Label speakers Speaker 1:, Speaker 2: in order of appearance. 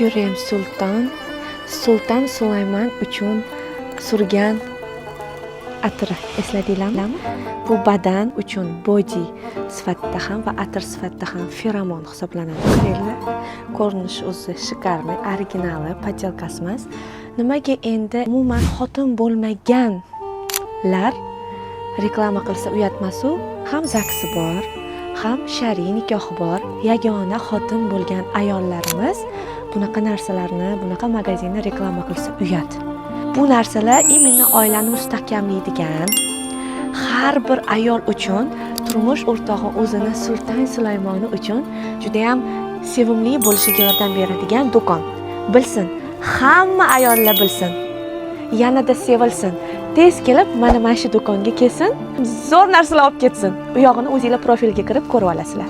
Speaker 1: Hürrem Sultan, Sultan Sulaymon uchun surgan atiri, esladinglarmi? Bu badan uchun body sifatida ham va atir sifatida ham feromon hisoblanadi. Qaranglar, ko'rinishi o'zi шикарный, originali, подделка si emas. Nimaga endi umuman xotin bo'lmaganlar reklama qilsa uyatmasu? Ham ZAGSi bor, ham shar'iy nikohi bor, yagona xotin bo'lgan ayollarimiz bunaqa narsalarni, bunaqa magazinni reklama qilsa uyat. Bu narsalar именно oilani mustahkamlaydigan, har bir ayol uchun turmush o'rtog'i o'zini Sulton Sulaymoni uchun judayam sevimli bo'lishiga yordam beradigan do'kon. Bilsin, hamma ayollar bilsin, yanada sevilsin, tez kelib mana shu do'konga kelsin, zo'r narsalar olib ketsin. U yog'ini o'zinglar profilga kirib ko'rib olasizlar.